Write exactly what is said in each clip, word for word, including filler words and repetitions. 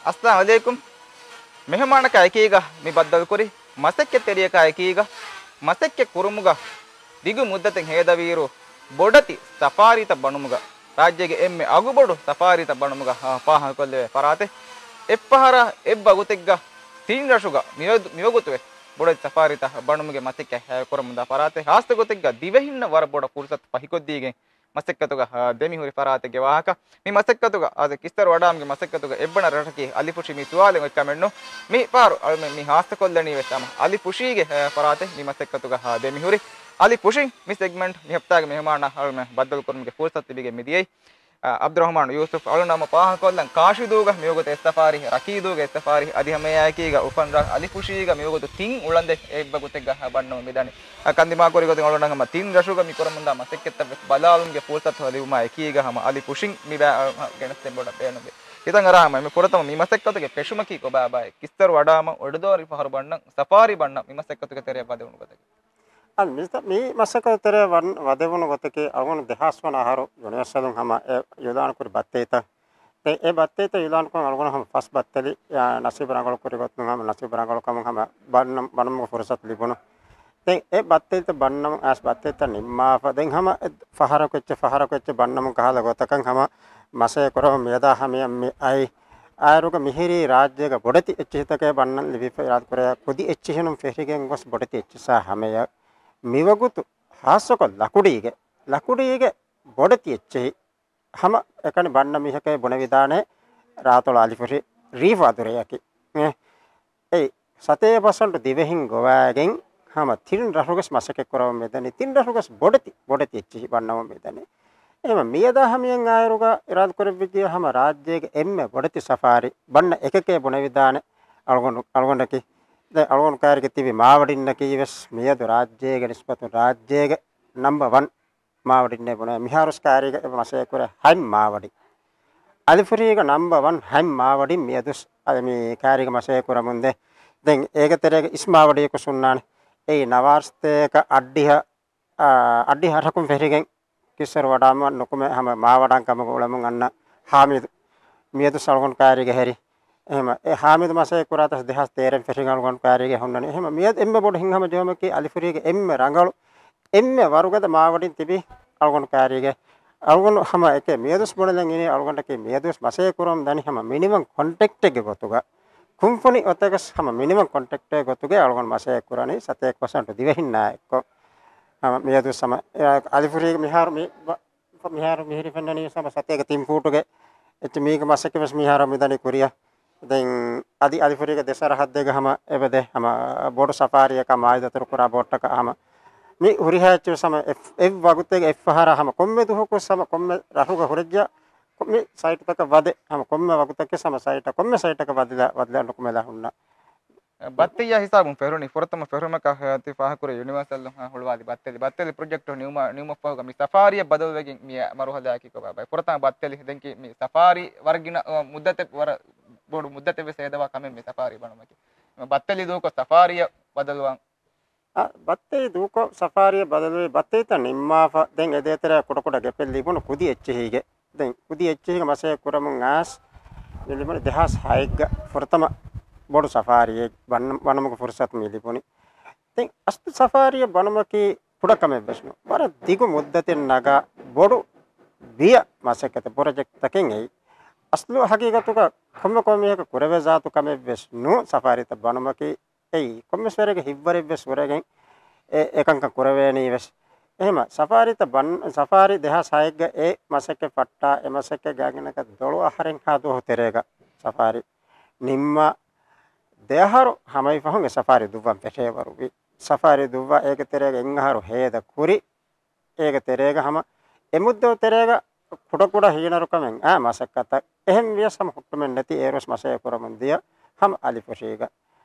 އައްސަލާމު ޢަލައިކުމް. މެހެމާނަކާ އެކީގަ މި ބައްދަލުކުރި މަސައްކަތްތެރިޔަކާ އެކީގަ މަސައްކަތް ކުރުމުގަ ދިގު މުއްދަތެއް ހޭދަވިއިރު، ބޮޑެތި ސަފާރީތައް ބަނުމުގަ، ރާއްޖޭގެ އެންމެ އަގުބޮޑު ސަފާރީތައް ބަނުމުގަ، އާ، ފާހަގަކޮށްލެވޭ ފަރާތެއް. އެއްފަހަރާ އެއްވަގުތެއްގަ ތިން ރަށުގަ މިވަ-، މިވަގުތުވެސް ބޮޑެތި ސަފާރީތައް ބަނުމުގެ މަސައްކަތް ކުރަމުންދާ ފަރާތެއް. ހާއްސަގޮތެއްގަ ދިވެހިންނަށް ވަރަށް ބޮޑަށް ފުރުސަތު ފަހިކޮށްދީގެން މަސައްކަތުގަ، އާ، ދެމިހުރި ފަރާތެއްގެ ވާހަކަ. މި މަސައްކަތުގަ، އާ، ކިއްސަރު ވަޑާމުގެ މަސައްކަތުގަ އެއްވަނަ ރަށަކީ އަލިފުށި. މި ސުވާލެއް އޮތްކަމެއްނު. މި ފަހަރު އަޅުމެން މި ހާއްސަކޮށްލަނީ ވެސް ހަމަ އަލިފުށީގެ، އާ، ފަރާތެއް މި މަސައްކަތުގަ، އާ، ދެމިހުރި. އަލިފުށިން މި ސެގްމަންޓް މި ހަފްތާގެ މެހެމާނާ އަޅުމެން ބައްދަލުކުރުމުގެ ފުރުސަތު ލިބިގެން މިދިޔައީ. އާ، އަބްދުއްރަހުމާނު ޔޫސުފް އަޅުން ހަމަ ފާހަގަކޮށްލަން ކާށިދޫގަ މިވަގުތު އެއްސަފާރި، ރަކީދޫގަ އެއްސަފާރި އަދި ހަމައެއާއެކީގަ އުފަން ރަށް އަލިފުށީގަ މިވަގުތު ތިން އުޅަނދެއް އެއްވަގުތެއްގަ ބަންނަމުން މިދަނީ. އާ، ކަންދިމާކުރި ގޮތުން އަޅުން ހަމަ ތިން ރަށުގަ މި ކުރަމުންދާ މަސައްކަތްތައް ވެސް ބަލާލުމުގެ ފުރުސަތު ލިބުމާ އެކީގަ ހަމަ އަލިފުށިން މި ބައި އަޅުން ގެނެސްދޭން ބޮޑަށް ބޭނުންވޭ. ހިތަށް އަރާ ހަމަ މި ފުރަތަމަ މި މަސައްކަތުގެ ފެށުމަކީ ކޮބާބާއޭ؟ ކިއްސަރު ވަޑާމަ އޮޑުދޯނި ފަހަރު ބަންނަން ސަފާރީ ބަންނަން މި މަސައްކަތުގެ ތެރެއަށް ވަދެވުނު ގޮތަކީ. އަން މި، މި މަސައްކަތު ތެރެއަށް ވަން-، ވަދެވުނު ގޮތަކީ އަޅުގަނޑު ދެހާސް ވަނަ އަހަރު ޔުނިވަރސަލުން ހަމަ އެ އިއުލާނު ކުރި ބައްތެލިތައް. ދެން އެ ބައްތެލިތައް އިއުލާނު ކޮށް އަޅުގަނޑު ހަމަ ފަސް ބައްތެލި، އާ، ނަސީބު ރަނގަޅު ކުރި ގޮތުން ހަމަ ނަސީބު ރަނގަޅު ކަމުން ހަމަ ބަންނަ-، ބަނުމުގެ ފުރުސަތު ލިބުނު. ދެން އެ ބައްތެލިތައް ބަންނަމުން އައިސް ބައްތެލިތައް ނިންމާފަ. ދެން ހަމަ އެ ފަހަރަކު އެއްޗެއް ފަހަރަކު އެއްޗެއް ބަންނަމުން ކަހަލަ ގޮތަކަށް ހަމަ މަސައްކަތް ކުރަމުން މިއަދާ ހަމަޔަށް މި އައި. އާއިރުގަ މިހިރީ ރާއްޖޭގަ ބޮޑެތި އެއްޗިހިތަކެއް ބަންނަން ލިބިފަ އިރާދަ ކުރެއްވި ކުދި އެއްޗިހިން ފެށިގެން ގޮސް ބޮޑެތި އެއްޗިހިސާ ހަމަޔަށް މިވަގުތު ހާއްސަކޮށް ލަކުޑީގެ، ލަކުޑީގެ ބޮޑެތި އެއްޗިހި ހަމަ އެކަނި ބަންނަ މީހަކަށް ބުނެވިދާނެ ރާތޮޅު އަލިފުށި ރީފު އަދުރެއަކީ. އެ، އެއީ ސަތޭކަ ޕަސެންޓު ދިވެހިން ގޮވައިގެން ހަމަ ތިން ރަށުގަސް މަސައްކަތް ކުރަމުން މިދަނީ. ތިން ރަށުގަސް ބޮޑެތި، ބޮޑެތި އެއްޗިހި ބަންނަމުން މިދަނީ. އެހެން މިއަދާ ހަމަޔަށް އާއިރުގަ އިރާދަ ކުރެއްވިއްޖެ ހަމަ ރާއްޖޭގެ އެންމެ ބޮޑެތި ސަފާރި ބަންނަ އެކެކޭ ބުނެވިދާނެ އަޅުގަނޑު، އަޅުގަނޑަކީ. ދެން އަޅުގަނޑު ކައިރީގަ ތިބި މާވަޑިންނަކީ ވެސް މިއަދު ރާއްޖޭގެ ނިސްބަތުން ރާއްޖޭގެ ނަމްބަ ވަން މާވަޑިންނޭ ބުނެ. މިހާރުސް ކާރީގަ އެބަ މަސައްކަތް ކުރޭ ހަތް މާވަޑި. އަލިފުށީގަ ނަމްބަ ވަން ހަތް މާވަޑިން މިއަދުސް އަދި މި ކާރީގަ މަސައްކަތް ކުރަމުންދޭ. ދެން އޭގެ ތެރޭގަ އިސް މާވަޑިއަކު ހުންނާނެ. އެއީ ނަވާރަސަތޭކަ އަށްޑިހަ، އަށްޑިހަ އަށަކުން ފެށިގެން ކިއްސަރު ވަޑާމަ ނުކުމެ ހަމަ މާވަޑަން ކަމުގަ އުޅެމުން އަންނަ ހާމިދު މިއަދުސް އަޅުގަނޑު ކާރީގަ ހެރި. އެހެމަ އެ ހާމިދު މަސައްކަތް ކުރާތަސް ދެހާސް ތޭރަ ފެށިގެން އަޅުގަނޑު ކާރީގަ ހުންނަނީ. އެހެމަ މިއަދު އެންމެ ބޮޑު ހިތްހަމަޖެހުމަކީ އަލިފުށީގެ އެންމެ ރަނގަޅު، އެންމެ ވަރުގަދަ މާވަޑިން ތިބި އަޅުގަނޑު ކާރީގެ. އަޅުގަނޑު ހަމަ އެކޭ މިއަދުސް ބުނެލަން އިނީ އަޅުގަނޑަކީ މިއަދުސް މަސައްކަތް ކުރަމުން ދަނީ ހަމަ މިނިމަމް ކޮންޓްރެކްޓެއްގެ ގޮތުގަ، ކުންފުނި އޮތަކަސް ހަމަ މިނިމަމް ކޮންޓްރެކްޓެއްގެ ގޮތުގަ އަޅުގަނޑު މަސައްކަތް ކުރަނީ ސަތޭކަ ޕަސެންޓު ދިވެހިންނާ އެއްކޮށް. ހަމަ މިއަދުސް ހަމަ އަލިފުށީގެ މިހާރު މި ބަ-، މިހާރު މިހިރީ ފެންނަނީ ހަމަ ސަތޭކަ ތިން ފޫޓުގެ އެއްޗެއް. މީގެ މަސައްކަތް ވެސް މިހާރު މިދަނީ ކުރިއަށް. ދެން އަދި އަލިފުށީގެ ދެ ސަރަހައްދެއްގަ ހަމަ އެބަދޭ ހަމަ ބޮޑު ސަފާރީއަކަށް މާއިދަތުރު ކުރާ ބޯޓަކަށް ހަމަ މި ހުރިހާ އެއްޗެއް ވެސް ހަމަ އެއް، އެއް ވަގުތެއް އެއްފަހަރާ ހަމަ ކޮންމެ ދުވަހަކު ވެސް ހަމަ ކޮންމެ ރަށުގަ ހުރެއްޖެ މި ސައިޓުތަކަށް ވަދެ، ހަމަ ކޮންމެ ވަގުތަކެއް ހަމަ ސައިޓަށް ކޮންމެ ސައިޓަކަށް ވަދެލާ، ވަދެލާ ނުކުމެލާ ހުންނަ. ބައްތެއްޔާ ހިސާބުން ފެށުނީ ފުރަތަމަ ފެށުމަކަށް ތި ފާހަގަކުރި ޔުނިވާސަލް ހުޅުވާލި ބައްތެލި، ބައްތެލި ޕްރޮޖެކްޓު ނިމުމަށް، ނިމުމަށްފަހުގަ މި ސަފާރީއަށް ބަދަލުވެގެން މި މަރުހަލާއަކީ ކޮބާބާ؟ ފުރަތަމަ ބައްތެލި ދެންކި މި ސަފާރީ ވަރަށް ގިނަ، އަ، މުއްދަތެއް، ވަރަށް ބޮޑު މުއްދަތެއް ވެސް ހޭދަވާ ކަމެއް މި ސަފާރީ ބަނުމަކީ. މި ބައްތެލި ދޫކޮށް ސަފާރީއަށް ބަދަލުވާން. އަ، ބައްތެލި ދޫކޮށް ސަފާރީއަށް ބަދަލުވީ ބައްތެލިތައް ނިންމާފަ، ދެން އެ ދޭތެރޭ ކުޑަކުޑަ ގެޕެއް ލިބުނު ކުދި އެއްޗިހީގެ. ދެން ކުދި އެއްޗިހީގެ މަސައްކަތް ކުރަމުން އައިސް މި ލިބުނީ ދެހާސް ހައެއްގަ ފުރަތަމަ ބޮޑު ސަފާރީއެއް ބަން-، ބަނުމުގެ ފުރުސަތު މި ލިބުނީ. ދެން އަސްލު ސަފާރީއެއް ބަނުމަކީ ކުޑަ ކަމެއް ވެސް ނޫން. ވަރަށް ދިގު މުއްދަތެއް ނަގާ ބޮޑު ބިޔަ މަސައްކަތެއް، ޕްރޮޖެކްޓްތަކެއް އެއީ. އަސްލު ހަގީގަތުގަ ކޮންމެ ކޮންމެ މީހަކަށް ކުރެވޭ ޒާތު ކަމެއް ވެސް ނޫން ސަފާރީތައް ބަނުމަކީ. އެއީ، ކޮންމެސް ވަރެއްގެ ހިތްވަރެއްވެސް ހުރެގެން އެ، އެކަންކަން ކުރެވޭނީ ވެސް. އެހެމަ ސަފާރީތައް ބަން-، ސަފާރީ ދެހާސް ހައެއްގަ އެ މަސައްކަތް ފައްޓާ، އެ މަސައްކަތްގެ އަނގިނަކަށް ދޮޅު އަހަރެއްހާ ދުވަހު ތެރޭގަ ސަފާރީ ނިންމާ، ދެ އަހަރު ހަމަވި ފަހުން އެ ސަފާރީ ދުއްވަން ފެށޭވަރު ވި. ސަފާރީ ދުއްވާ އޭގެ ތެރޭގަ އެއް އަހަރު ހޭދަ ކުރި. އޭގެ ތެރޭގަ ހަމަ އެ މުއްދަތު ތެރޭގަ ކުޑަކުޑަ ހީނަރުކަމެއް އާ މަސައްކަތަށް އެހެން ވިޔަސް ހަމަ ހުއްޓުމެއް ނެތި އޭރުވެސް މަސައްކަތް ކުރަމުން ދިޔަ ހަމަ އަލިފުށީގަ.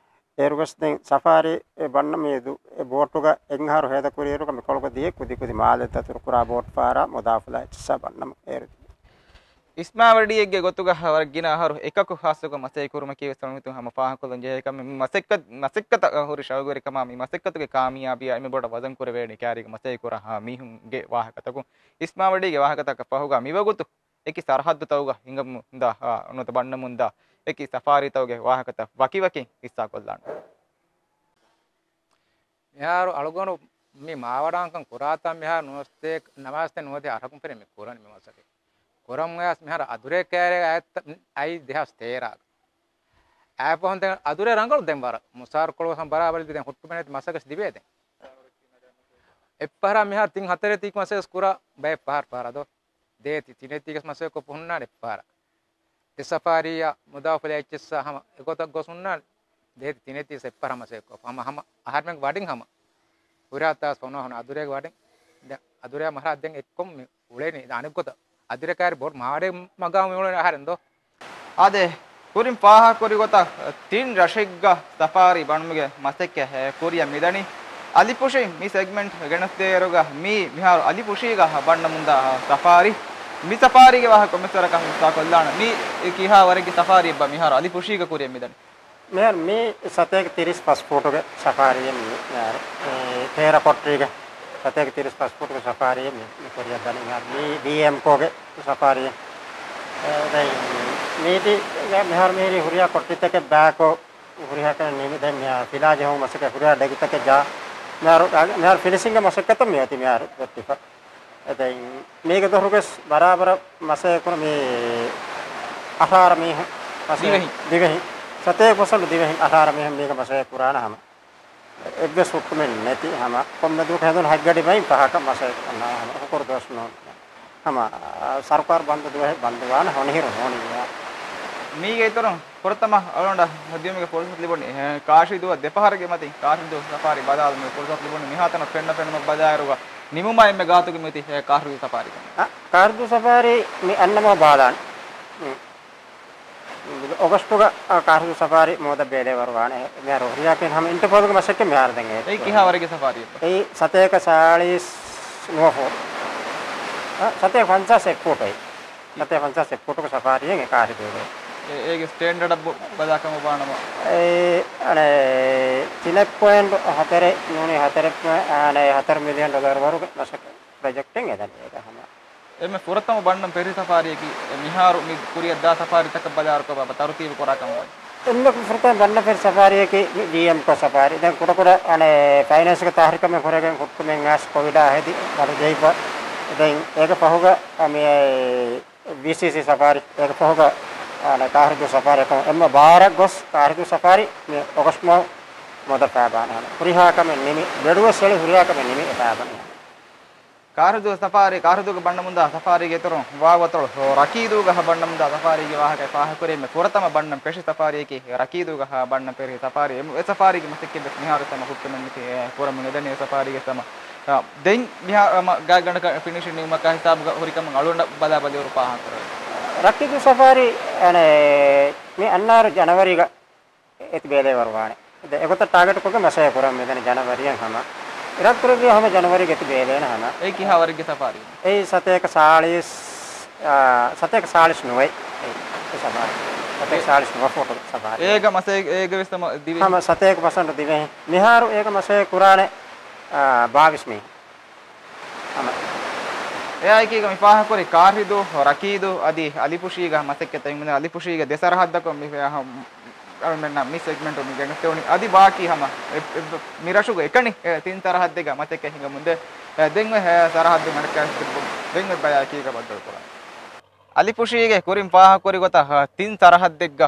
އޭރުވެސް ދެން ސަފާރީ އެ ބަންނަ މި ދު-، އެ ބޯޓުގަ އެއް އަހަރު ހޭދަ ކުރިއިރުގަ މިކޮޅުގަ ދިޔަ ކުދި ކުދި މާލެ ދަތުރު ކުރާ ބޯޓު ފާރާ މުދާ ފުލާ އެއްޗިއްސާ ބަންނަމުން އޭރު ތިބި. އިސްމާވަޑީއެއްގެ ގޮތުގަ ވަރަށް ގިނަ އަހަރު އެކަކު ހާއްސަކޮށް މަސައްކަތް ކުރުމަކީ ވެސް އަޅުގަނޑު ހަމަ ފާހަގަކޮށްލަން ޖެހޭ ކަމެއް. މި މަސައްކަތް، މަސައްކަތަށް ހުރި ޝައުގުވެރިކަމާ މި މަސައްކަތުގެ ކާމިޔާބީއާ އެންމެ ބޮޑަށް ވަޒަން ކުރެވޭނީ ކާރީގަ މަސައްކަތް ކުރާ މީހުންގެ ވާހަކަތަކުން. އިސްމާވަޑީގެ ވާހަކަތަކަށް ފަހުގަ މިވަގުތު އެކި ސަރަހައްދުތަކުގަ ހިނގަމުންދާ، އާ، ނުވަތަ ބަންނަމުންދާ އެކި ސަފާރީތަކުގެ ވާހަކަތައް ވަކިވަކިން ހިއްސާކޮށްލާނަން. މިހާރު އަޅުގަނޑު މި މާވަޑާންކަން ކުރާތާ މިހާރު ނުވަސްތޭކަ ނަވާސްތޭ ނުވަދިހަ އަށަކުން ފެށި މި ކުރަނީ މި މަސައްކަތް. ކުރަން އައިސް މިހާރު އަދުރޭ ކައިރިއަށް އައި ދެހާސް ތޭރަ. އައި ފަހުން ދެން އަދުރޭ ރަނގަޅު ދެން ވަރަށް. މުސާރު ކޮޅު ވެސް ބަރާބަރަށް ދެން ހުއްޓުމެއް ނެތި މަސައްކަތް ދިވޭ ދެން. އެއްފަހަރާ މިހާރު ތިން ހަތަރެއް ތީކު މަސައްކަތް ކުރާ ބައެއް ފަހަރު ފަހަރަށް ދޯ. ދޭތި ތިނެއް ތީކަސް މަސައްކަތް ކޮށް ހުންނާނެ އެއްފަހަރަށް. ދެ ސަފާރީއާ މުދާ އުފުލޭ އެއްޗިއްސާ ހަމަ އެގޮތަށް ގޮސް ހުންނާނެ. ދޭތި ތިނެއް ތީކަސް އެއްފަހަރަށް މަސައްކަތް ކޮށް ހަމަ ހަމަ އަހަރެމެންގެ ވަޑިން ހަމަ. ހުރިހާ ތާސް ފޮނޯ ހަނު އަދުރޭގެ ވަޑިން. ދެ އަދުރޭ މަހަރާ ދެން އެއްކޮށް މި އުޅެނީ. ދެ އަނެއް ގޮތަށް އަދުރޭ ކައިރި ބޮޑު މާޑެ މަގާމު މި އުޅެނީ އަހަރެން ދޯ. އާދެ، ކުރިން ފާހަގަކުރި ގޮތަށް ތިން ރަށެއްގަ ސަފާރީ ބަނުމުގެ މަސައްކަތް ކުރިއަށް މިދަނީ. އަލިފުށި މި ސެގްމެންޓް ގެނެސްދޭއިރުގަ މީ މިހާރު އަލިފުށީގަ ބަންނަމުންދާ ސަފާރީ. މި ސަފާރީގެ ވާހަކަ ކޮންމެސް ވަރަކަށް ހިއްސާކޮށްލާނަން. މީ ކިހާ ވަރެއްގެ ސަފާރީއެއްބާ މިހާރު އަލިފުށީގަ ކުރިއަށް މިދަނީ؟ މިހާރު މީ ސަތޭކަ ތިރީސް ފަސް ފޫޓުގެ ސަފާރީއެއް މި މިހާރު. އެ، ތޭރަ ކޮޓްރީގެ ސަތޭކަ ތިރީސް ފަސް ފޫޓުގެ ސަފާރީއެއް މި، މި ކުރިއަށް ދަނީ. މިހާރު މީ ވީއެމްކޯގެ ސަފާރީއެއް. އެ، ދެން މީތި މިހާރު މިހިރީ ހުރިހާ ކޮޓްރިތަކެއް ބާކޯ ހުރިހާ ކަން ނިމި ދެން މިހާރު ފިލާ ޖެހުމުގެ މަސައްކަތް ހުރިހާ ޑެގިތަކެއް ޖާ. މިހާރު، މިހާރު ފިނިޝިންގ މަސައްކަތަށް މި އޮތީ މިހާރު ދޮއްޓިފަ. އެ، ދެން މީގެ ދޮރުގެސް ބަރާބަރަށް މަސައްކަތް ކުރަން މި އަށާރަ މީހުން މަސައްކަތް ދިވެހިން. ދިވެހިން. ސަތޭކަ ޕަސެންޓް ދިވެހިން އަށާރަ މީހުން މީގަ މަސައްކަތް ކުރާނަ ހަމަ. އެއްވެސް ހުއްޓުމެއް ނެތި ހަމަ. ކޮންމެ ދުވަހަކު ހެނދުނު ހަތްގަޑި ބައިން ފަހަކަށް މަސައްކަތް ކުރާނަ ހަމަ. ހުކުރު ދުވަސް ނޫން. ހަމަ، އާ، ސަރުކާރު ބަންދު ދުވަހެއް ބަންދުވާނެ ހޮނިހިރު ހޯނި. މީގެ އިތުރުން ފުރަތަމަ އަޅުގަނޑަށް ދިޔުމުގެ ފުރުސަތު ލިބުނީ، އެ، ކާށިދޫއަށް ދެ ފަހަރެއްގެ މަތިން ކާށިދޫ ސަފާރީ ބަލާލުމުގެ ފުރުސަތު ލިބުނީ. މިހާތަނަށް ފެންނަ ފެނުމަށް ބަލާއިރުގަ ނިމުމާ އެންމެ ގާތުގެ މިއޮތީ، އެ، ކާށިދޫ ސަފާރީ ކަމެއް. އަ، ކާށިދޫ ސަފާރީ މި އަންނަމަ ބާލާނެ. މި އޮގަސްޓުގަ، އަ، ކާށިދޫ ސަފާރީ މޯދަށް ބޭލޭވަރު ވާނެ. މިހާރު ހުރިހާ ކިހިނެއް ހަމަ އިންޓަރޕޯލްގެ މަސައްކަތް މިހާރު ދެން އެ. އެއީ ކިހާ ވަރެއްގެ ސަފާރީއެއް؟ އެއީ ސަތޭކަ ސާޅީސް ނުވަ ފޫޓް. އަ، ސަތޭކަ ފަންސާސް އެއް ފޫޓު އެއީ. ސަތޭކަ ފަންސާސް އެއް ފޫޓުގެ ސަފާރީއެއް އެ ކާށިދޫގެ. އެ، އޭގެ ސްޓޭންޑަޑަށް ބު-، ބަލާ ކަމަށް ވާނަމަ. އެ، އަނެއް، ތިނެއް ޕޮއިންޓް ހަތަރެއް ނޫނީ ހަތަރެއް ޕޮއިންޓް، އަނެއް، ހަތަރު މިލިއަން ޑޮލަރު ވަރުގެ މަސައްކަތް ޕްރޮޖެކްޓެއް އެދަނީ އޭގަ ހަމަ. އެންމެ ފުރަތަމަ ބަންނަން ފެށި ސަފާރީއަކީ، މިހާރު މި ކުރިއަށް ދާ ސަފާރީތަކަށް ބަލާއިރު ކޮބާ ތަރުތީބު ކުރާ ކަމަށް ވަނީ. އެންމެ ފުރަތަމަ ބަންނަން ފެށި ސަފާރީއަކީ ވީއެމްކޯ ސަފާރީ. ދެން ކުޑަކުޑަ އަނެއް ފައިނޭންސްގެ ތާހިރުކަމެއް ހުރެގެން ހުއްޓުމެއް އައިސް ކޮވިޑާ ހެދި ބަޑު ޖެހިފަ. ދެން އޭގެ ފަހުގަ މި ވީސީސީ ސަފާރީ، އޭގެ ފަހުގަ އަނެއް ކާށިދޫ ސަފާރީ އެކަމަށް އެންމެ ބާރަށް ގޮސް ކާށިދޫ ސަފާރީ މި އޮގަސްޓް މަހު މޮދަށް ފައިބާނެ ހަމަ. ހުރިހާ ކަމެއް ނިމި، ބެޑުވެސް އެޅި ހުރިހާ ކަމެއް ނިމި އެ ފައިބަނީ ހަމަ. ކާށިދޫ ސަފާރީ، ކާށިދޫގެ ބަންނަމުންދާ ސަފާރީގެ އިތުރުން ވާގޮތަޅު ރަކީދޫގަ ބަންނަމުންދާ ސަފާރީގެ ވާހަކަ ފާހަގަކުރީމެ. ފުރަތަމަ ބަންނަން ފެށި ސަފާރީއަކީ ރަކީދޫގަ ބަންނަން ފެށި ސަފާރީ. އެ ސަފާރީގެ މަސައްކަތްވެސް މިހާރު ތަމަ ހުއްޓުމެއް ނެތި، އެ، ކުރަމުން އެދަނީ އެ ސަފާރީގެ ތަމަ. އާ، ދެން މިހާ، މަ، ގާތްގަނޑަކަށް ފިނިޝިން ނިމުމަކާ ހިސާބުގަ ހުރިކަމުން އަޅުގަނޑަށް ބަލާ ބަލިވަރު ފާހަގަކުރެވޭ. ރަކީދޫ ސަފާރީ، އަނެއް، މި އަންނާރު ޖަނަވަރީގަ އެތި ބޭލޭވަރު ވާނެ. ދެ އެގޮތަށް ޓާގެޓް ކޮށްގެން މަސައްކަތް ކުރަން މިދަނީ ޖަނަވަރީއަށް ހަމަ. އިރާދަކުރެއްވިޔާ ހަމަ ޖަނަވަރީގަ އެތި ބޭލޭނެ ހަމަ. އެއީ ކިހާ ވަރެއްގެ ސަފާރީ؟ އެއީ ސަތޭކަ ސާޅީސް، އާ، ސަތޭކަ ސާޅީސް ނުވައެއް. އެއީ ސަފާރީ. ސަތޭކަ ސާޅީސް ނުވަ ފޫޓު ސަފާރީ. އޭގަ މަސައް-، އޭގަ ވެސް ތަމަ ދިވެހި. ހަމަ ސަތޭކަ ޕަސެންޓް ދިވެހި. މިހާރު އޭގަ މަސައްކަތް ކުރާނެ، އާ، ބާވީސް މީހުން. އަމަ. އެއާއެކީގަ މި ފާހަގަކުރި ކާށިދޫ، ރަކީދޫ އަދި އަލިފުށީގަ މަސައްކަތް މި އަލިފުށީގެ ދެ ސަރަހައްދަކުން މި އަޅުމެންނަށް މި ސެގްމެންޓު މި ގެނެސްދެވުނީ. އަދި ބާކީ ހަމަ އެ، އެ، މި ރަށުގެ އެކަނި، އެ، ތިން ސަރަހައްދެއްގަ މަސައްކަތް ހިނގަމުންދޭ. އެ، ދެން އޮތް ސަރަހައްދު މަޑަކާ ދެން އޮތް ބަޔާކީގަ ބައްދަލުކުރާ. އަލިފުށީގެ ކުރިން ފާހަގަކުރި ގޮތަށް ތިން ސަރަހައްދެއްގަ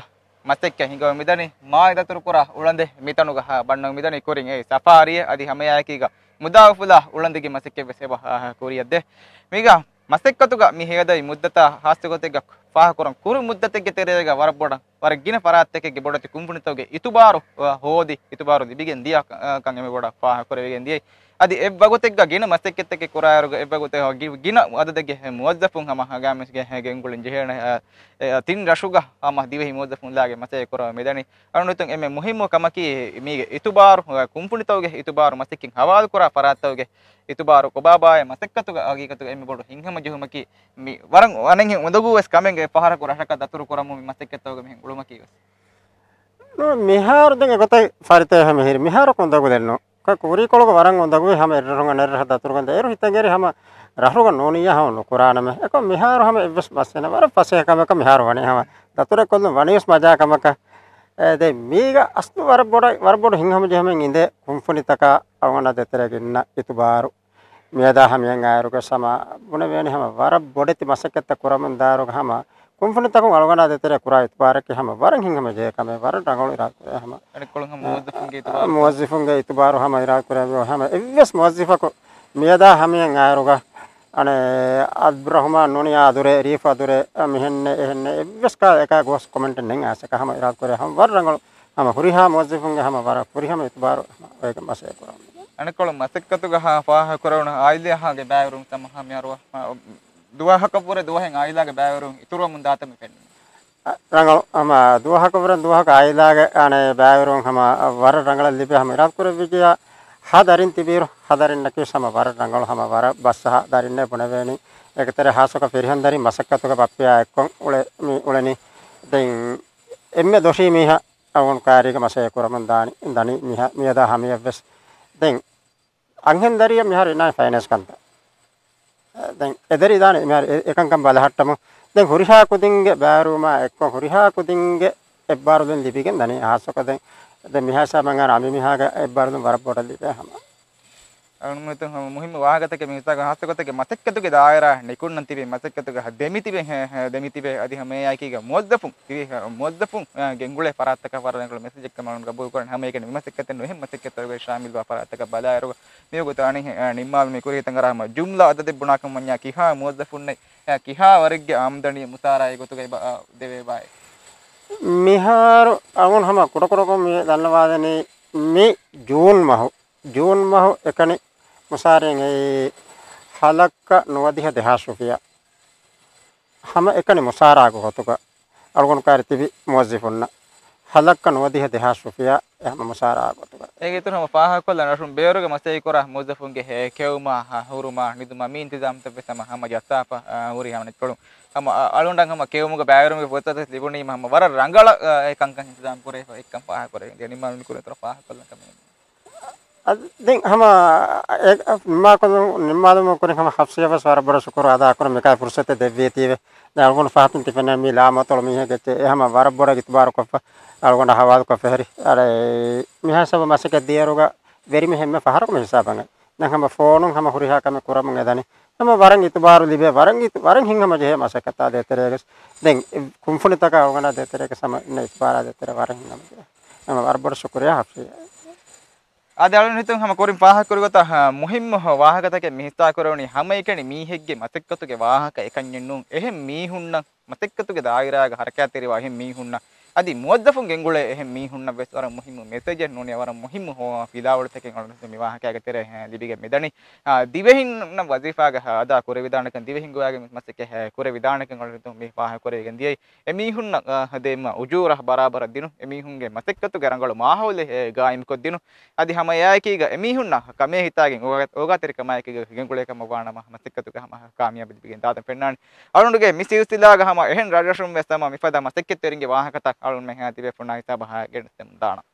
މަސައްކަތް ހިނގަމުން މިދަނީ މާތް ދަތުރުކުރާ އުޅަނދެއް މިތަނުގަ ބަންނަމުން މިދަނީ ކުރިން އެ ސަފާރީއެއް އަދި ހަމައެއާއެކީގަ މުދާ އުފުލާ އުޅަނދުގެ މަސައްކަތްވެސް އެބަ ކުރިއަށްދޭ. މީގަ މަސައްކަތުގަ މި ހޭދަވި މުއްދަތާ ހާއްސަގޮތެއްގަ ފާހަގަކުރަން ކުރު މުއްދަތެއްގެ ތެރޭގަ ވަރަށް ބޮޑަށް ވަރަށް ގިނަ ފަރާތްތަކެއްގެ ބޮޑެތި ކުންފުނިތަކުގެ އިތުބާރު، އަ، ހޯދި، އިތުބާރު ލިބިގެން ދިޔަ، އަ، ކަން އެންމެ ބޮޑަށް ފާހަގަކުރެވިގެން ދިޔައީ. އަދި އެއްވަގުތެއްގަ ގިނަ މަސައްކަތްތަކެއް ކުރާއިރުގަ އެއްވަގުތެއް ގި-، ގިނަ އަދަދެއްގެ މުވައްޒަފުން ހަމަ ހަގާމިސްގެ ގެންގުޅެން ޖެހޭނެ، އަ، އެ، ތިން ރަށުގަ ހަމަ ދިވެހި މުވައްޒަފުން ލާގެ މަސައްކަތް ކުރަމުން މިދަނީ. އަޅުގަނޑު ހިތުން އެންމެ މުހިއްމު ކަމަކީ މީގެ އިތުބާރު، އަ، ކުންފުނިތަކުގެ އިތުބާރު މަސައްކަތް ހަވާލުކުރާ ފަރާތްތަކުގެ އިތުބާރު ކޮބާބާއޭ މަސައްކަތުގަ ހަގީގަތުގަ އެންމެ ބޮޑު ހިތްހަމަޖެހުމަކީ މި ވަރަށް އަނެއްހެން އުނދަގޫވެސް ކަމެއްގެ ފަހަރަކު ރަށަކަށް ދަތުރު ކުރަމުން މި މަސައްކަތްތަކުގަ މިހެން އުޅުމަކީ ވެސް. ނޫން، މިހާރު ދެން އެގޮތަށް ފަރިތައެއް ހަމަ ހިރި. މިހާރަކު އުނދަގޫ ދެން ނޫން. ކުރީކޮޅުގަ ވަރަށް އުނދަގޫވި ހަމަ އެއްރަށުން އަނެއްރަށަށް ދަތުރުގަން ދޭއިރު ހިތަށް އެރި ހަމަ ރަށުގަ ނޫނިއްޔާ ހަމަ ނުކުރާނަމޭ. އެކަމް މިހާރު ހަމަ އެއްވެސް މައްސަލަ ވަރަށް ފަސޭހަ ކަމަކަށް މިހާރު ވަނީ ހަމަ ދަތުރެއް ކޮށްލުން ވަނީވެސް މަޖާ ކަމަކަށް. އެ، ދެން މީގަ އަސްލު ވަރަށް ބޮޑަށް، ވަރަށް ބޮޑު ހިތްހަމަޖެހުމެއް އިނދޭ ކުންފުނިތަކާ އަޅުގަނޑާ ދޭތެރޭގަ އިންނަ އިތުބާރު. މިއަދާ ހަމަޔަށް އައިއިރުގަ ހަމަ ބުނެވޭނެ ހަމަ ވަރަށް ބޮޑެތި މަސައްކަތްތައް ކުރަމުން ދާއިރުގަ ހަމަ ކުންފުނިތަކުން އަޅުގަނޑާ ދޭތެރޭ ކުރާ އިތުބާރަކީ ހަމަ ވަރަށް ހިތްހަމަޖެހޭ ކަމެއް، ވަރަށް ރަނގަޅު އިރާދަކުރޭ ހަމަ. އަނެއްކޮޅުން ހަމަ އެ، މުވައްޒަފުންގެ އިތުބާރު. މުވައްޒަފުންގެ އިތުބާރު ހަމަ އިރާދަކުރޭ ހަމަ އެއްވެސް މުވައްޒަފަކު މިއަދާ ހަމަޔަށް އައިއިރުގަ އަނެއް އަބްދުއްރަހުމާން ނޫނިއްޔާ އަދުރޭ، ރީފް އަދުރޭ، އަ، މިހެންނެއް އެހެންނެއް އެއްވެސް ކާ އެކާ ގޯސް ކޮމެންޓެއް ނެތް އައިސް އެކަ ހަމަ އިރާދަކުރޭ ހަމަ ވަރަށް ރަނގަޅު ހަމަ ހުރިހާ މުވައްޒަފުންގެ ހަމަ ވަރަށް ފުރިހަމަ އިތުބާރު ހަމަ އޭގެ މަސައްކަތް ކުރަމުން. އަނެއްކޮޅު މަސައްކަތުގަ ހަ-، ފާހަގަކުރެވުނު އާއިލާ ހާގެ ބައިވެރިން ހަމަ މިހާރު ދުވަހަކަށްވުރެ ދުވަހެއް އާއިލާގެ ބައިވެރިން އިތުރުވަމުން ދާތަން މި ފެންނަނީ. ރަނގަޅު ހަމަ ދުވަހަކަށްވުރެ ދުވަހަކަށް އާއިލާގެ އަނެއް ބައިވެރިން ހަމަ ވަރަށް ރަނގަޅަށް ލިބޭ ހަމަ އިރާދަކުރެއްވިއްޔާ ހަ ދަރިން ތިބިއިރު ހަ ދަރިންނަކީ ހަމަ ވަރަށް ރަނގަޅު ހަމަ ވަރަށް ބަސްއަހާ ދަރިންނޭ ބުނެވޭނީ. އޭގެތެރޭ ހާއްސަކޮށް ފިރިހެން ދަރިން މަސައްކަތުގަ ބައްޕަޔާ އެއްކޮށް އުޅެ-، މި އުޅެނީ. ދެން އެންމެ ދޮށީ މީހާ އަޅުގަނޑު ކާރީގަ މަސައްކަތް ކުރަމުން ދާނީ، ދަނީ މިހާ-، މިއަދާ ހަމަޔަށްވެސް. ދެން އަންހެން ދަރިއަށް މިހާރު އިނާ ފައިނޭންސް ކަންތައް. ދެން އެ ދަރި ދާނެ މިހާރު އެ-، އެކަންކަން ބަލަހައްޓަމުން. ދެން ހުރިހާ ކުދިންގެ ބައިވެރިވުމާ އެއްކޮށް ހުރިހާ ކުދިންގެ އެއްބާރުލުން ލިބިގެން ދަނީ. ހާއްސަކޮށް ދެން، ދެން މިހާ ހިސާބަށް އަންނަ އަނބިމީހާގެ އެއްބާރުލުން ވަރަށް ބޮޑަށް ލިބޭ ހަމަ. އަޅުގަނޑު މިހާރު މުހިއްމު ވާހަކަތަކެއް މި ހިސާބަށް ހާއްސަކޮށް މަސައްކަތުގެ ދާއިރާ ނިކުންނަން ތިބި މަސައްކަތުގަ ދެމިތިބެ، ދެމިތިބެ އަދި ހަމައެއާއެކީގަ މުވައްޒަފުން ތިބި، މުވައްޒަފުން ގެންގުޅޭ ފަރާތްތަކަށް ވަރަށް ރަނގަޅު މެސެޖެއް ކަމަށް ގަބޫލުކުރަން. ހަމައެކަނި މި މަސައްކަތެއް ނުހެން މަސައްކަތްތަކުގައި ޝާމިލްވާ ފަރާތްތަކަށް ބަލާއިރު މިވަގުތު އަނިހެން ނިންމާލުމެއް ކުރިހިތަން އަރާ ހަމަ ޖުމްލަ އަދަދެއް ބުނާކަމަށް ވަންޏާ ކިހާ މުވައްޒަފުންނެއް ކިހާ ވަރެއްގެ އާމްދަނީ މުސާރައިގެ ގޮތުގައި ދެވޭބާއޭ؟ މިހާރު އަޅުގަނޑު ހަމަ ކުޑަކުޑަކޮށް މި ދަންނަވާދެނީ މި ޖޫން މަހު، ޖޫން މަހު އެކަނި މުސާރައިން އެއީ ހަލައްކަ ނުވަދިހަ ދެހާސް ރުފިޔާ. ހަމަ އެކަނި މުސާރައިގެ ގޮތުގަ އަޅުގަނޑު ކާރި ތިބި މުވައްޒަފުންނަށް ހަލައްކަ ނުވަދިހަ ދެހާސް ރުފިޔާ އެ ހަމަ މުސާރައިގެ ގޮތުގަ. އޭގެ އިތުރު ހަމަ ފާހަގަކޮށްލަން ރަށުން ބޭރުގެ މަސައްކަތް ކުރާ މުވައްޒަފުންގެ ހެ-، ކެއުމާ، ހުރުމާ، ނިދުމާ މި އިންތިޒާމްތައްވެސް ހަމަ، ހަމަ ޖައްސާފަ، އަ، ހުރި ހަމަ ނެތްކޮޅުން. ހަމަ، އަ، އަޅުގަނޑަށް ހަމަ ކެއުމުގެ ބައިވެރިވުމުގެ ފުރުސަތު ލިބުނީމަ ހަމަ ވަރަށް ރަނގަޅަށް، އަ، އެ ކަންކަން އިންތިޒާމް ކުރެވިފަ އެއްކަން ފާހަގަކުރެވިގެން ދިޔަ ނިންމާލުމެއް ކުރި އިތުރަށް ފާހަގަކޮށްލަން ކަމެއް. އަ، ދެން ހަމަ އެ، ނިންމާކޮށްލު-، ނިންމާލުމުގެ ކުރިން ހަމަ ހަފްސިޔަށް ވެސް ވަރަށް ބޮޑަށް ޝުކުރު އަދާކުރަން މިކާ ފުރުސަތެއް ދެއްވީތީވެ. ދެން އަޅުގަނޑު ފަހަތުން ތި ފެންނަ މި ލާމަތޮޅު މީހެއްގެ އެ ހަމަ ވަރަށް ބޮޑަށް އިތުބާރުކޮށްފަ އަޅުގަނޑަށް ހަވާލުކޮށްފަ ހެރި. އަރައި، މިހާ ހިސާބަށް މަސައްކަތް ދިޔައިރުގަ ވެރިމެ ހެންމެ ފަހަރަކު މި ހިސާބަށް ދެން ހަމަ ފޯނުން ހަމަ ހުރިހާ ކަމެއް ކުރަމުން އެދަނީ. ހަމަ ވަރަށް އިތުބާރު ލިބޭ، ވަރަށް އިތު-، ވަރަށް ހިތްހަމަޖެހޭ މަސައްކަތާ ދޭތެރޭގަ. ދެން ކުންފުނިތަކާ އަޅުގަނޑާ ދޭތެރޭގަ ހަމަ އިންނަ އިތުބާރާ ދޭތެރޭ ވަރަށް ހިތްހަމަޖެހޭ. ހަމަ ވަރަށް ބޮޑަށް ޝުކުރިއްޔާ ހަފްސިޔާ. އާދެ، އަޅުގަނޑު ހިތުން ހަމަ ކުރިން ފާހަގަކުރި ގޮތަށް، އަ، މުހިއްމު ވާހަކަތަކެއް މި ހިއްސާކުރެވުނީ ހަމައެކަނި މީހެއްގެ މަސައްކަތުގެ ވާހަކަ އެކަންޏެއް ނޫން. އެހެން މީހުންނަށް، މަސައްކަތުގެ ދާއިރާގަ ހަރަކާތްތެރިވާ އެހެން މީހުންނަށް، އަދި މުވައްޒަފުން ގެންގުޅޭ އެހެން މީހުންނަށް ވެސް ވަރަށް މުހިއްމު މެސެޖެއް ނޫނީ ވަރަށް މުހިއްމު ހޯ-، ފިލާވަޅުތަކެއް އަޅުގަނޑު މި ވާހަކައިގެ ތެރޭ ލިބިގެން މިދަނީ. އާ، ދިވެހިންނަށް ވަޒީފާގަ އަދާ ކުރެވިދާނެކަން، ދިވެހިން ގޮވާގެ މަސައްކަތް ކުރެވިދާނެކަން އަޅުގަނޑު މި ފާހަގަކުރެވިގެން ދިޔައީ. އެމީހުންނަށް، އާ، ދޭން އުޖޫރަ ބަރާބަރަށް ދިނުން، އެމީހުންގެ މަސައްކަތުގެ ރަނގަޅު މާހައުލެއް، އެ، ގާއިމްކޮށްދިނުން. އަދި ހަމައެއާއެކީގަ އެމީހުންނަށް ކަމޭ ހިތާގެން އޯގާ-، އޯގާތެރިކަމާއެކީގަ ގެންގުޅޭ ކަމަށް ވާނަމަ، މަސައްކަތުގަ ހަމަ ކާމިޔާބު ލިބިގެން ދާތަން ފެންނާނެ. އަޅުގަނޑުގެ މި ސިލްސިލާގަ ހަމަ އެހެން ރަށްރަށުން ވެސް ހަމަ މިފަދަ މަސައްކަތްތެރިންގެ ވާހަކަތައް އަޅުގަނޑުމެން ހަމަ ތިބޭފުޅުންނާ ހިސާބަށް ހަމަ ގެނެސްދެމުން ދާނަން.